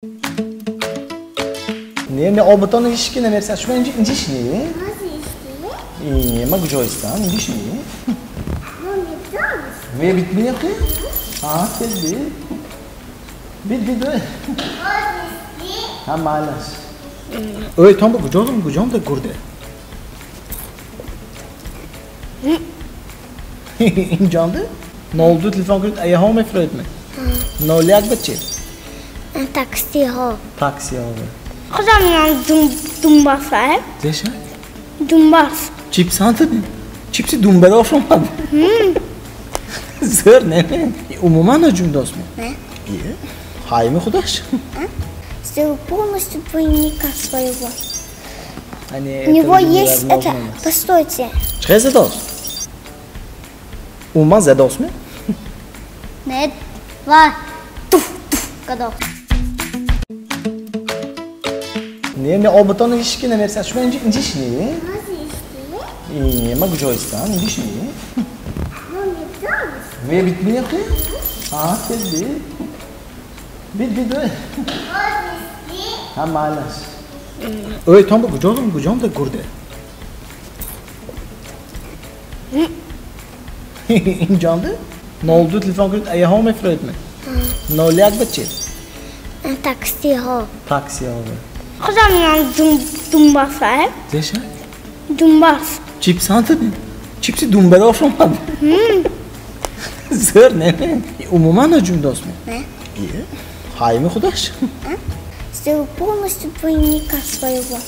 Не, обатон ҳеч ки намерасад. Шумо инҷо инҷо шинед? Не, ман куҷо истам? Инҷо шинед? Ве бит мехи? Ҳа, тез бит. Бит бит. Ҳа, майлаш. Ой, том куҷо куҷом да гурде? Инҷонда? 02 телефон кунед, аяҳо мефироед ме? 01 ба чи? Таксиҳо. Таксиҳо. Худам думбас ай. Зеша? Думбас. Чипс ҳанта? Чипси думбадор омад. Зӯр не? Умуман ҳуҷумдост ме? Не. Е? Хайми худаш? Сделал полностью двойника своего. Они, У него есть это... Постойте. Чӣ задост? Умуман задост ме? Нет. Два. Туф, туф, годов. Не, обатон ҳеч ки намерасад. Шумо инҷо инҷо шинед? Не, ман куҷо истам? Инҷо шинед? Ве бит мехи? Ҳа, тез бит. Бит бит. Ҳа, майлаш. Ой, том куҷо куҷом да гурде? Инҷонда? 02 телефон кунед, аяҳо мефироед ме? 01 ба чи? Таксиҳо. Таксиҳо. Худам думбас ай. Зеша? Думбас. Чипс ҳанта? Чипси думбадор омад. Зӯр не? Умуман ҳуҷумдост ме? Не. Е? Хайми худаш? Сделал полностью двойника своего.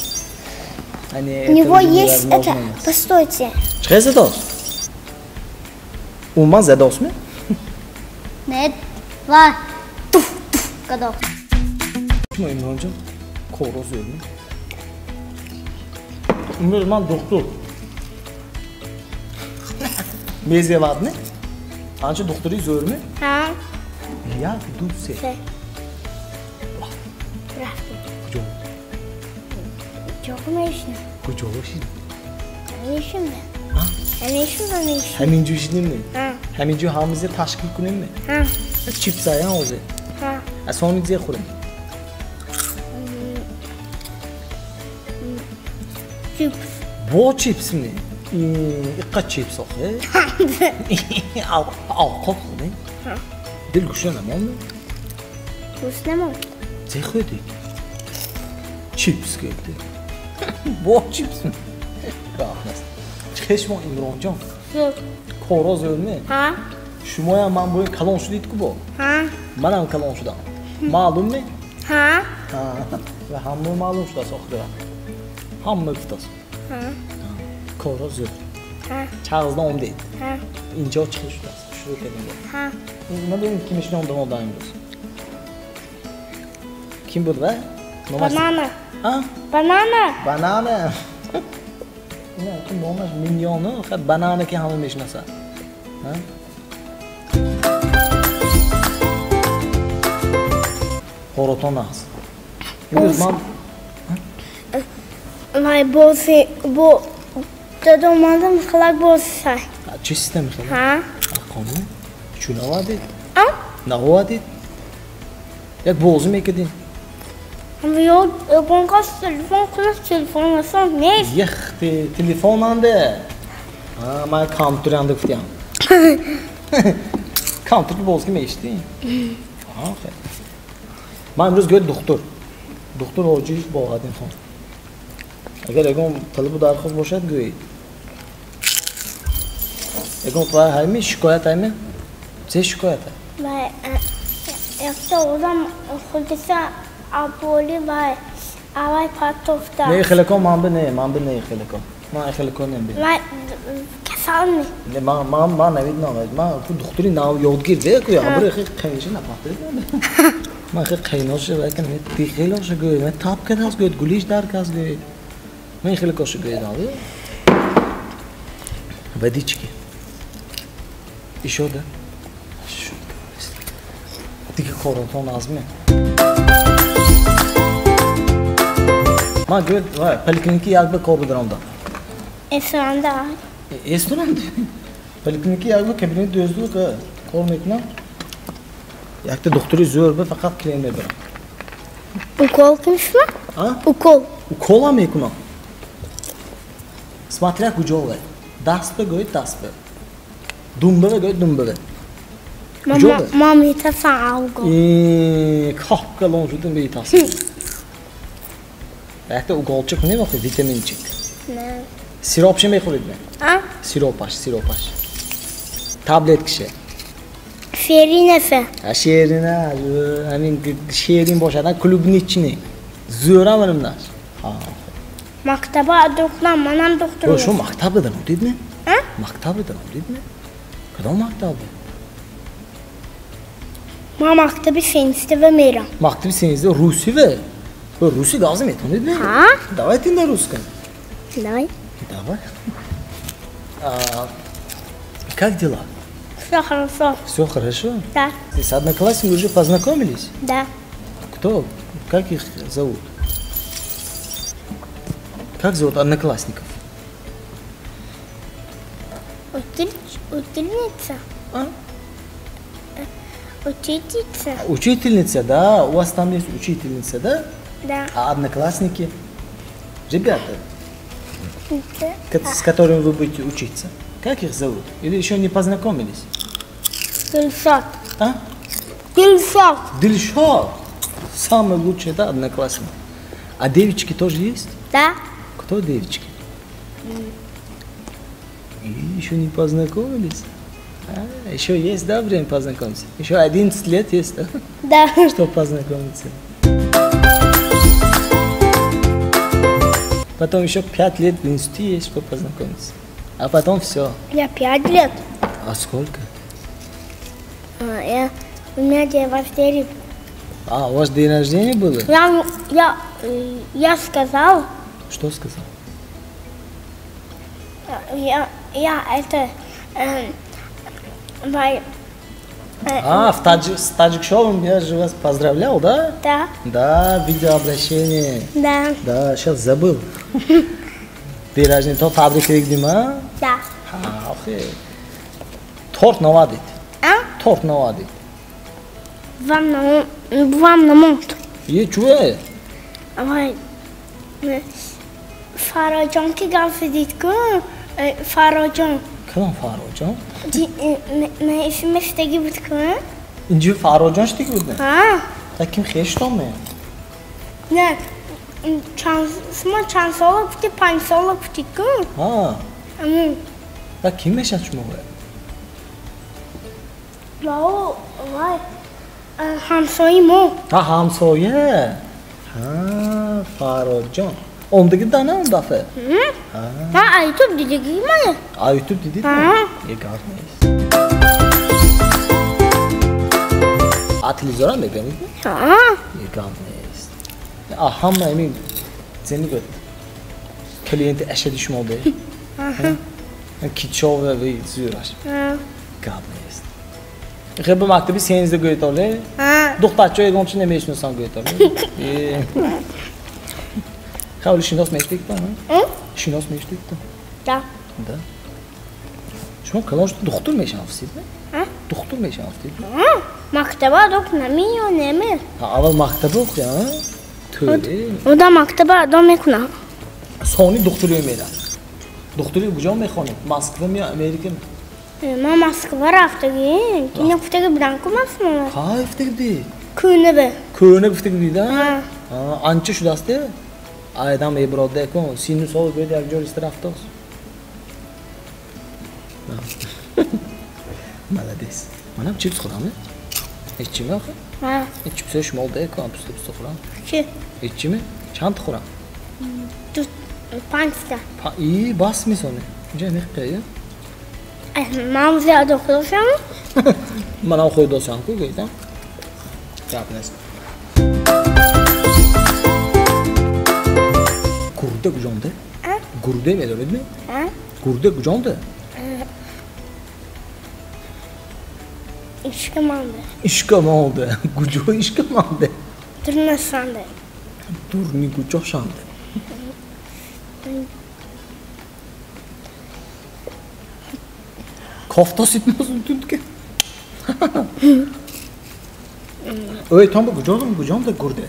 Они, У него есть это... Постойте. Чӣ задост? Умуман задост ме? Нет. Два. Туф, туф, годов. Шумо Имронҷон корро зӯр ме? Имрӯз ман духтур. Мезевад не? Анча духтури зӯр ме? Ҳа. Як, ду, се. Се. Рафтем. Куҷо? Куҷо мешинем? Куҷо шинем? Мешинем. Ҳамешинем, мешинем. Ҳаминҷо шинем ме? Ҳа. Ҳаминҷо ҳамазе ташкил кунем ме? Ҳа. Чипсая ҳозе? Ҳа. Асони зе хӯрем? Чипс. Бо чипс ме? Иққа чипс охе? Овқот хӯрем? Ҳа. Дил гушна намон ме? Гушна намон. Зе хӯрдӣ? Чипс гирифтӣ. Бо чипс ме? Раҳ нест. Чӣ шумо Имронҷон? Зӯр. Корро зӯр ме? Ҳа. Шумоям ман боин калон шудид ку бо? Ҳа. Манам калон шудам. Маълум ме? Ҳа. Ҳа. Ва ҳама маълум шудааст охира. Ҳама гуфтааст. Ҳа. Корро зӯр. Ҳа. Чағзда омдед. Ҳа. Инҷо чӣ шудааст? Шурӯъ кардем. Ҳа. Ман бибинем ки мешинонда мода имрӯз. Ким буд ва? Банана. А? Банана. Банана. Номаш Миньону, хай банана ки ҳама мешинасад. Ҳа? Хоротон аст. Имрӯз ман Вай бози бо дада омадам халак бози сай. Чӣ система хеле? Ҳа. Қонун? Чӣ навадид? А? Навадид? Як бозӣ мекардем. Ё ягон кас телефон кунад, телефон аслан нест. Яхте, телефон анде. Ҳа, ман компютер анде гуфтям. Компютер бозӣ мешидӣ? Ҳа, хеле. Ман имрӯз гӯяд духтур. Духтур Ҳоҷи Боғадинхон. Агар ягон талабу дархост бошад, гӯед. Ягон вай ҳайми шикоят ҳайми? Зе шикоят ҳай? Вай, якта одам худиса аболи вай, авай партофта. Не, хелеко ман бе не, ман бе не хелеко. Ман хелеко не бе. Вай, касал не. Не, ман навиднам. Ман ку духтури нав ёдгир де, ку ябри хе қайниша напахтид. Ман хе қайноша вай кан бихелоша гӯед, ман тап кадас гӯед, гулиш дар кас гӯед. Ман хелекоша гӯед али. Водички. Ишо да? Шуд. Дига коротон азме. Ман гӯед, вай, поликлиники як ба кор бидаромда. Эсранда. Эсранда? Поликлиники як ба кабинет дӯзду кор мекунам. Якта духтури зӯр ба фақат клиент мебарам. Укол кунишма? А? Укол. Укола мекунам. Смотря куҷо ве. Даст бе гӯед, даст бе. Думба бе гӯед, думба бе. Куҷо бе? Ман метарсам авго. Кап-калон шуда метарсам. Якта уколча кунем охи, витаминчик. Не. Сиропше мехӯред ме? А? Сиропаш, сиропаш. Таблеткаше. Шеринаше. А шерина, ҳамин шерин бошад, клубничный. Зӯрам нимнаш. Мактаба духтам, манам духтур. Шумо мактаба даромадид ме? А? Мактаба даромадид ме? Кадом мактаба? Ман мактаби сенздаҳ мерам. Мактаби 13 русӣ ве? Русӣ гап метавонед ме? Ҳа? Давайте на русском. Давай. Давай. Как дела? Все хорошо. Все хорошо? Да. С одноклассниками уже познакомились? Да. Кто? Как их зовут? Как зовут одноклассников? Учительница. А? Учительница. Учительница, да. У вас там есть учительница, да? Да. А одноклассники? Ребята, да. С которыми вы будете учиться. Как их зовут? Или еще не познакомились? Дильшод. А? Дильшод. Дильшод. Самый лучший, да, одноклассник. А девочки тоже есть? Да. Кто девочки? И еще не познакомились? А, еще есть, да, время познакомиться? Еще 11 лет есть, да? Да. Чтобы познакомиться. Потом еще 5 лет в институте есть, чтобы познакомиться. А потом все. Я 5 лет. А сколько? У меня день рождения. А, у вас день рождения было? Я сказал. Что сказал? Я это... в Таджик-шоу я же вас поздравлял, да? Да. Да, видеообращение. Да. Да, сейчас забыл. День рождения, то табрик регдим, а? Да. Охе. Торт навадит. А? Торт навадит. Вам намонт. Е, чуе? Ай, Фароҷон ки гап задид ку? Фароҷон. Кадом Фароҷон? Не, исмаш таги буд ку? Инҷо Фароҷон штаги буд не? Ҳа. Та ким хештон ме? Не, шумо чанд сола гуфти, 5 сола гуфти ку? Ҳа. Та ким мешад шумо? Вау, вай, ҳамсояи мо. Ҳа, ҳамсоя. Ҳа, Фароҷон. Омдаги да на он дафъа? Ман а ютуб дидагӣ мана. А ютуб дидид? Ҳа. Е, гап нест. А телевизорам мебинед? Ҳа. Е, гап нест. А ҳама ҳамин чизе мегӯяд. Клиенти ашади шумо де? Ҳа. Кичова ви зӯраш. Ҳа. Гап нест. Хеб ба мактаби 13 гӯед оле? Ҳа. Духтарчо ягон чи намешиносам гӯед оле? Хавли шинос мешудед то? Шинос мешудед то? Да. Да. Шумо калон шуд духтур мешавед, не? А? Духтур мешавед? Ҳа. Мактаба док намеёнем. Аввал мактаба охи, а? Тӯре. Ода мактаба адо мекунам. Сони духтуриё мерам. Духтуриё куҷо мехонед? Москва ё Америка? Ман Москва рафтагӣ. Кина гуфтаги будам ку Москва? Кай гуфтаги будӣ? Кӯна бе. Кӯна гуфтаги будӣ, да? Ҳа. Анча шудаст, э? Айдам эброда кун, сину сол гӯяд як ҷо риста рафтост. Молодец. Манам чипс хӯрам, не? Ҳеҷ чиме охе? Ҳа. Ҳеҷ чипсои шумо де кун, пуста пуста хӯрам. Чи? Ҳеҷ чиме? Чанд хӯрам? 5 та. И бас мисоне. Инҷа мехқае? Ман зиёда хӯрдам. Манам хӯрдосам ку гӯйдам. Гап нест. Гурда куҷонда? Гурда медонед ме? Гурда куҷонда? Ишкаманда. Ишкаманда. Куҷо ишкаманда? Дурнашанда. Дурни куҷошанда? Кофта ситмазун тунтке. Ой, там куҷонда гурда?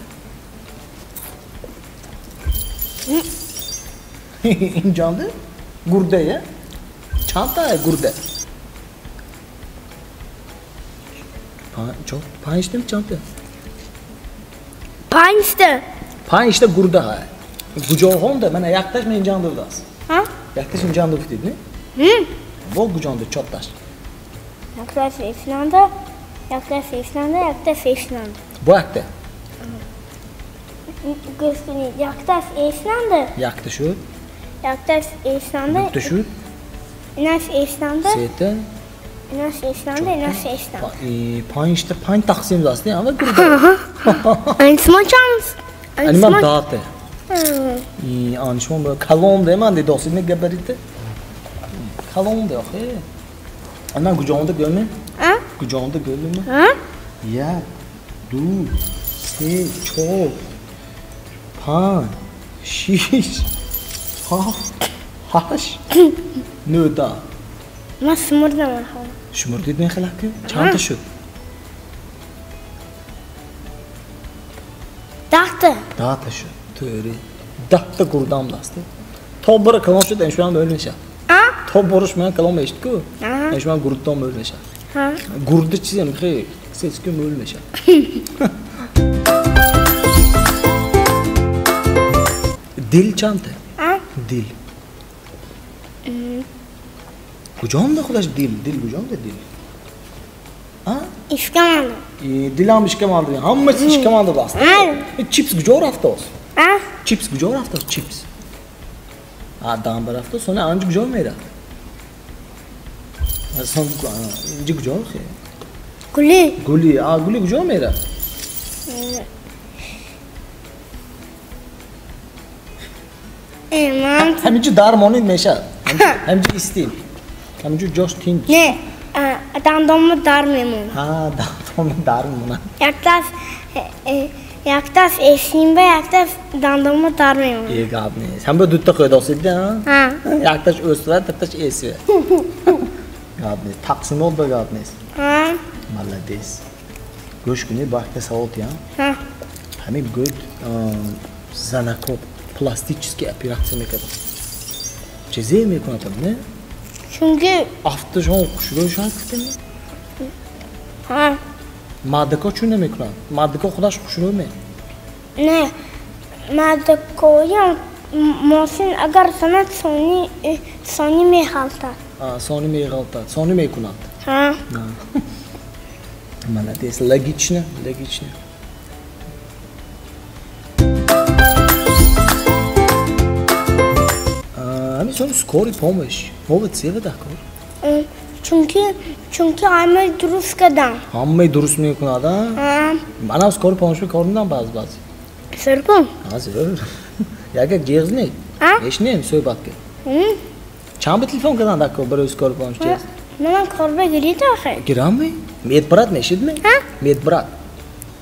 Инҷанда гурда я? Чандта гурда? Панҷта чандта? Панҷта. Панҷта гурда ҳай. Гуҷоҳонда мана якташ мен инҷанда будааст. Ҳа? Якташ инҷанда гуфтид, не? Во гуҷонда чотташ? Якташ эснанда, якташ эснанда, якташ эснанда. Бо якта? Гӯш кунед, якташ эснанда. Якта шуд? Якташ эснанда. Духта шуд? Инаш эснанда. Сета? Инаш эснанда, инаш эснанда. Панҷта панҷ тақсим будааст, не? Ама гурда. Анисмон чанд? Аниман даҳта. Анишмон калон де ман дидосид не габарите? Калон де охе. Ман гуҷонда гӯме? Гуҷонда гӯме? Як, ду, се, чор, панҷ, шиш, ҳафт, ҳашт, нӯҳ, даҳ. Ман шумурдам охе. Шумурдид мехелаки? Чандта шуд? Даҳта. Даҳта шуд. Тӯри. Даҳта гурдам даст. То бора калон шуд, эншуам мӯл мешавад. То бораш ман калон мешуд ку, эншуам гурдтон мӯл мешавад. Гурда чизем хе, сеску мӯл мешавад. Дил чандта? Дил. Куҷонда худаш дил? Дил куҷонда дил? Ишкаманда. Дилам ишкаманда. Ҳамаси ишкаманда даст. Чипс куҷо рафтааст? Чипс куҷо рафтааст? Чипс. Дам барафтааст, сони анҷа куҷо меравад? Инҷа куҷо хе? Гули. Гули. Гули куҷо меравад? Ҳаминҷо дар монид мешавад. Ҳаминҷо истид. Ҳаминҷо ҷош тинҷ. Не, дандонмо дар мемонад. Ҳа, дандонмо дар мемонад. Якташ эснимба, якташ дандонмо дар мемонад. Э, гап нест. Ҳамба дута қӯйдосид, ҳа? Якташ ӯсвад, якташ эсвад. Гап нест. Тақсимот ба гап нест. Ҳа. Молодец. Гӯш кунед, бо якта савол тиям. Ҳа. Ҳамин гӯд занако пластический операция мекарданд. Чизе мекунад, не? Чунки афташон хушрӯй шояд гуфтем? Ҳа. Мардако чун намекунанд? Мардако худаш хушрӯй ме? Не, мардакоям мошин агар занад сони меғалтад. Сони меғалтад, сони мекунад. Ҳа. Молодец, логично, логично. Ҳамин сони скорый помощь. Мо цева дакор? Чунки ҳамаи дуруст кардам. Ҳамаи дуруст мекунад, а? Ҳа. Манам скорый помощь кор медам баъз баъз. Зӯр кун. Ҳа, зӯр. Як як ҷеғ не? Мешинем суҳбат ки. Чанд ба телефон кардан дакор барои скорый помощь ҷеғ? Манам кор бигирид охе. Гирам ме? Медбрат мешид ме? Ҳа? Медбрат.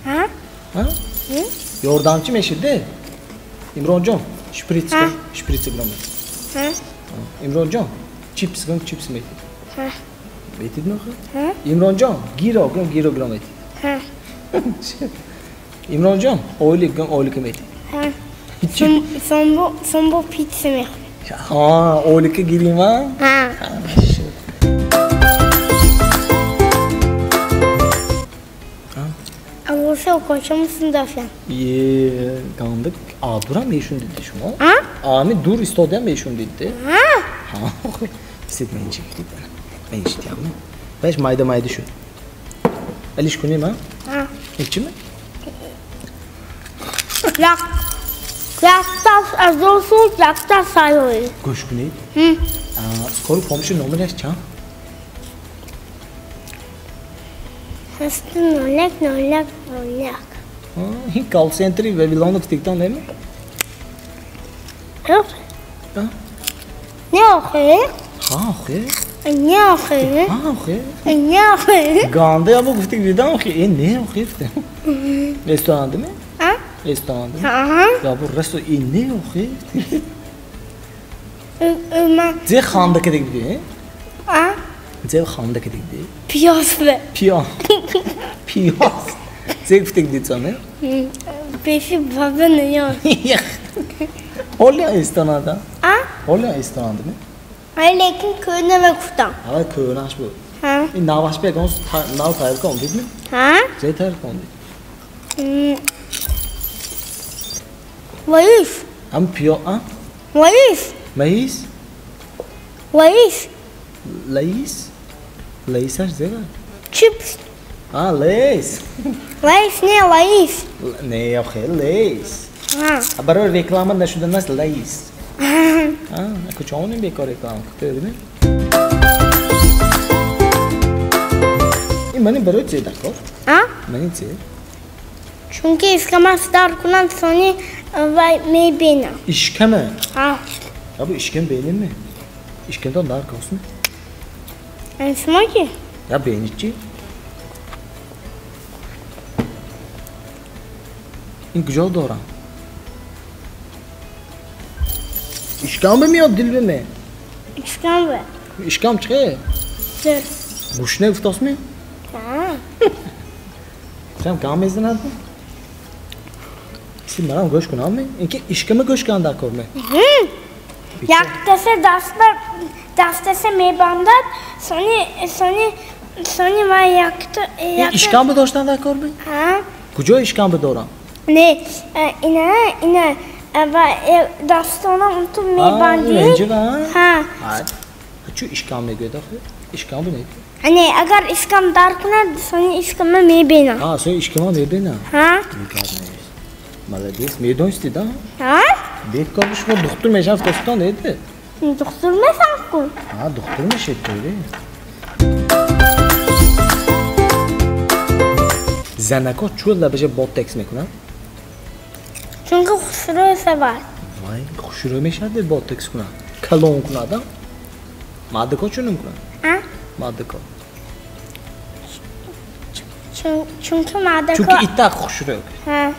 Ҳа? Ҳа? Ёрдамчи мешид де? Имронҷон, шприц кун, шприц гирам. Ҳа? Имронҷон, чипс гирам, чипс метид. Ҳа. Метид нохе? Ҳа? Имронҷон, гиро гирам, гиро гирам метид. Ҳа. Имронҷон, ойлик гирам, ойлика метид. Ҳа. Сомбо питса мехӯрем. Ҳа, ойлика гирим, а? Ҳа. Аввалша окончам синдафям. Е, ганда адурам мешун дидди шумо? А? Ами дур истодиам мешун дидди. Ҳа? Ҳа, сид мен чи гуфтид? Мен ишитям. Беш майда майда шуд. Алиш кунем, а? Ҳа. Ичими? Якташ азосу, якташ саёи. Гӯш кунед. Скорый помощи номераш чанд? Ҳасту нолак нолак нолак. Ин колл-центри Вавилону гуфтигтон неме? Не охе? Ҳа, охе. Не охе? Ҳа, охе. Не охе? Ганда ябо гуфтиг дидам охе. Э, не охе гуфтем. Ресторанда ме? А? Ресторанда ме? Ҳа. Ябо расо э не охе. Ма Зе ханда кадиг биди? А? Зе ханда кадиг биди? Пиёз бе. Пиёз. Пиёз. Зе гуфтиг дидсоне? Пеши баба наёд. Ҳоле истонада? А? Ҳоле истонада ми? Ай, лекин кӯна гуфтам. Ҳава кӯнаш буд. Ҳа. Ин наваш бе ягон нав тайёр кардид ми? Ҳа? Зе тайёр кардид? Лаис. Ҳам пиё, а? Лаис. Маис? Лаис. Лаис? Лаисаш зева? Чипс. А, Лейс. Лейс не, Лаис. Не, охе, Лейс. Барои реклама нашуданаш Лейс. А, куҷо онем бекор реклама? Кӯрдӣ? Ин мани барои чӣ даркор? А? Мани чӣ? Чунки ишкама дар кунам, сони вай мебинам. Ишкама? Ҳа. Абу ишкам беним? Ишкамтон дар косми? Ан шумо ки? Я бенит чӣ? Ин куҷо дорам? Ишкам бемиёд дил беме? Ишкам бе. Ишкам чӣ? Зер. Гӯшне гуфтосми? Ҳа. Сам кам мезанад? Си манам гӯш кунам ме? Ин ки ишкама гӯш кунам дар кор ме? Яктасе дастасе мебандад, сони ва якта. Ишкам бидоштан дар кор ме? Ҳа. Куҷо ишкам бидорам? Не, ина ва дастонам унту мебандӣ. Ҳа. Чӯ ишкам мегӯяд охир? Ишкам бинед. Не, агар ишкам дар кунад, сони ишкама мебинам. Ҳа, сони ишкама мебинам. Ҳа. Молодец, медонисти, да? Ҳа? Бекор шумо духтур мешавад, тостон деди. Духтур мешавам ку? Ҳа, духтур мешед тӯри. Занако чӯ лабаша ботекс мекунанд? Чунки хушрӯ шавад. Вай, хушрӯ мешавад ботекс кунад. Калон кунад, а? Мардако чунин кунад? А? Мардако. Чунки мардако. Чунки итак хушрӯ. Ҳа.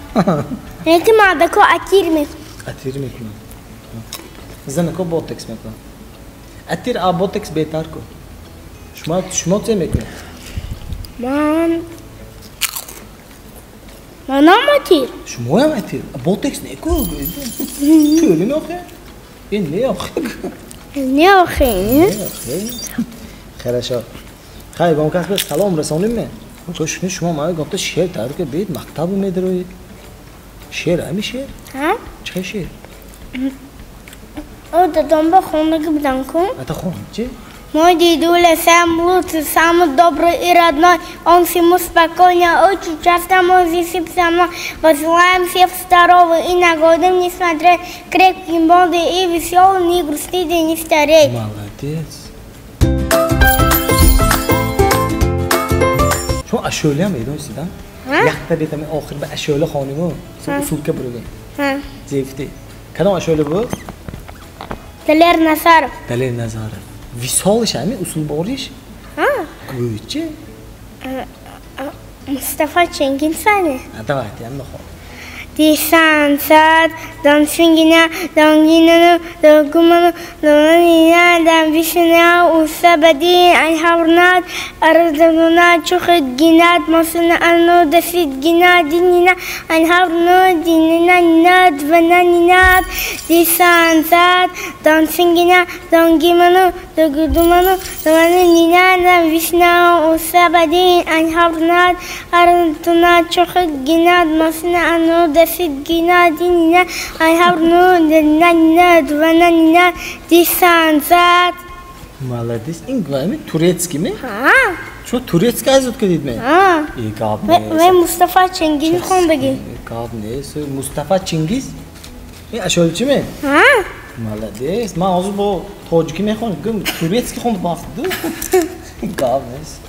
Лекин мардако атир мекунад. Атир мекунад. Занако ботекс мекунад. Атир а ботекс беҳтар ку. Шумо чӣ мекунед? Манам атир. Шумоям атир? Ботекс не ку? Тӯри меохе? Ин не охе. Не охе. Не охе. Хорошо. Хай, гом кас бе салом расоним ме? Гӯш шумо ман гуфта шеър тайёр ки бед мактаб медароед. Шеър ҳами шеър? Ҳа? Чӣ шеър? О, дадом ба хондаги будам ку? Ата хон, чӣ? Мой дедуля сам лучший, самый добрый и родной, он всему спокойно, очень часто мой висит со мной. Пожелаем всех здоровы и на годы не смотреть, крепким, бодрым и веселым, не грустить и не стареть. Молодец. Шумо ашӯлаам медонистед, а? Якта бетами охир ба ашӯла хониму, усулка буридем. Зефти. Кадом ашӯла буд? Далер Назаров. Далер Назаров. Висолиш ҳами усулбориш? Ҳа. Гӯйчи? Мустафа Чингиз ани. Давайте, ям нахон. Дисансад, доншингина, донгинану, догуману, донанина, данвишина, усабадин, айхаврнад, арзагуна, чухидгинад, масуна, ану, дасидгина, динина, айхаврну, динина, нинад, вананинад, дисансад, доншингина, донгиману, догудуману, донанина, данвишина, усабадин, айхаврнад, арзагуна, чухидгинад, масуна, ану, дасидгина, динина, айхаврну, динанина, двананина, дисансад. Молодец. Ин гвами турецкий ме? Ҳа. Шумо турецкий азот кардид ме? Ҳа. И гап нест. Вай Мустафа Чингиз хондаги. Гап нест. Мустафа Чингиз? Ин ашолчи ме? Ҳа. Молодец. Ман ҳозир бо тоҷикӣ мехонам. Гӯм турецкий хонд бафтду. Гап нест.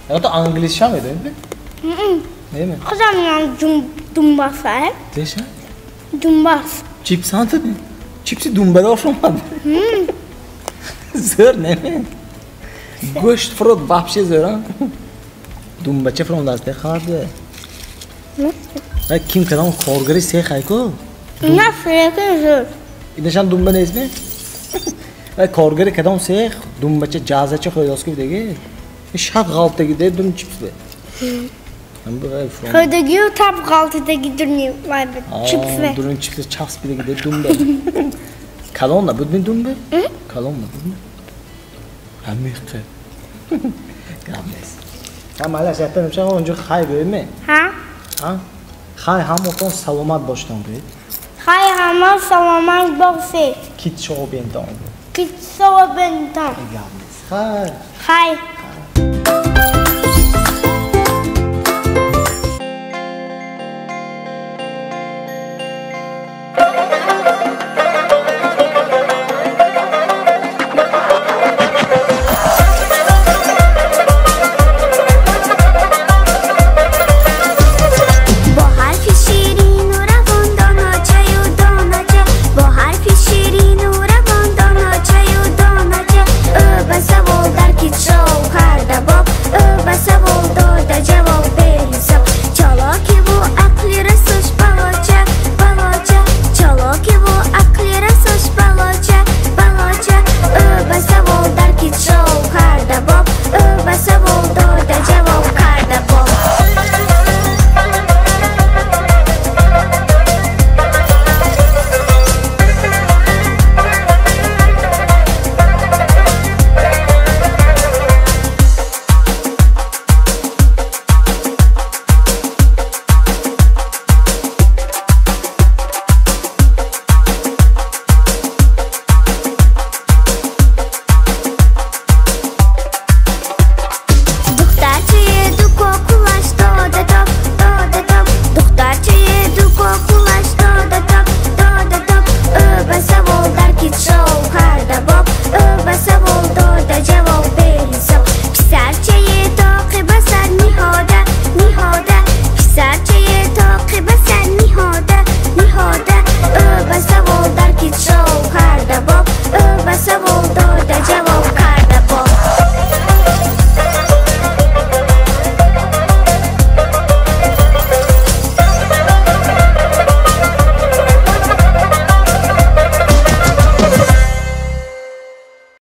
Ягон англисша медонед ме? Не ме? Худам думбас а? Деша? Думбас. Чипс ҳанта ме? Чипси думбадор шомад. Зӯр не ме? Гӯшт фурод вообще зӯр, а? Думбача фурод аст, харде. Ким кадом коргари сех айку? На, фирекин зӯр. Инашам думба нест ме? Коргари кадом сех думбача ҷазача хӯрдост ки деги? Шат ғалтаги де дум чипс бе. Хӯрдагию тап ғалтидаги дурни вай буд. Чипсве. Дурни чипс часпидаги думбе. Калон набуд ми думбе? Калон набуд ми? Ҳамиқе. Гап нест. Ҳа, малаш, якта меша онҷо хай гӯем ме? Ҳа? Ҳа? Хай ҳамотон саломат боштон гӯед. Хай ҳама саломат бошед. Китшо бентон. Китшо бентон. Гап нест. Хай. Хай.